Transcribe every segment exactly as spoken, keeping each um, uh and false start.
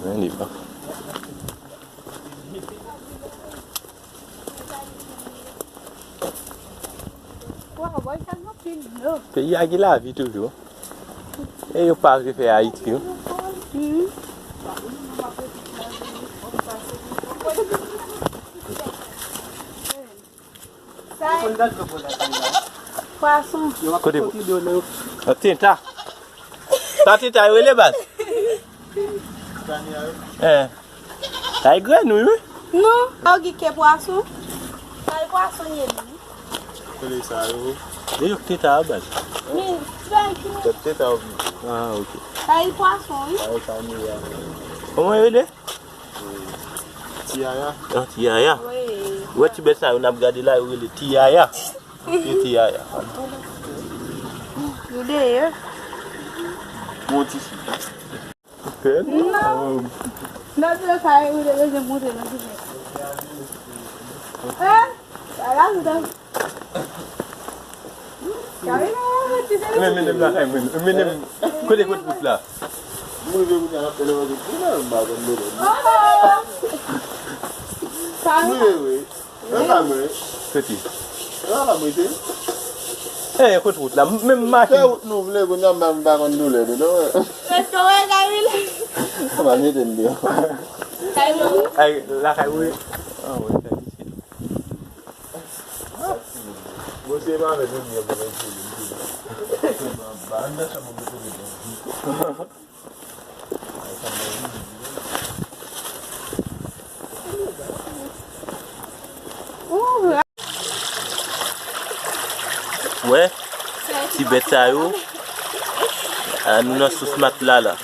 Men li bon. Waw, bòy sa gen anpil dlo. Peyi a gen lavi toujou. E yo pa vle fè Ayiti, wi. Mhm. Sa e pwason. Kote pou? Tenta. Sa tenta yo rele baz. Eh. Sa e grenn wi, wi. Non, sa yo gen ke pwason. Sa e pwason ye li. Kole sa yo. E yo k teta a baz. Men, ti bagay ki. Tèt teta yo. Ah, ok. Sa e pwason, wi. Sa yo sa nou ya. Kòman yo rele? Tiyaya. Ah, tiyaya. Wi. Wè ti bèt sa yo n ap gade la yo rele tiyaya. Ki tiyaya. Yo dèyè. Bon ti fi. Non. Nan ti sa yo te bezwen montre nan ti. Hein? Sa la nou dan. Men mennen m lakay mwen. Mennen m kote kot wout la. Mwen rive kounye a, l ap fè lè wè tout moun nan m pa konn de lè. Sa Mwen rive. E pa mwen. Soti. E pa mwen te. Eh, kot wout la. Men m mache. Fè wout nou vle, kounye a m pa konn doulè de non. Èske wè Gabriel? Sa va mete m deyò. Kay mwen. Ay, lakay wi. Ah, wi, fè misye. Bon, se pa avèk yon byen pou mwen di. Ba, ann nan chanm mwen pou mwen. Wè, ti bèt sa yo. Ah, nou nan sous mat la la.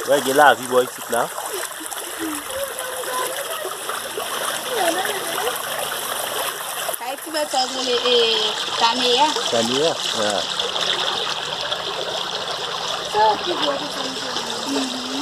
Wè, gen lavi bò isit la. Kay ti bèt sa yo rele e Tameya. Tameya? Ah. Sa ki gwo ki sa misye.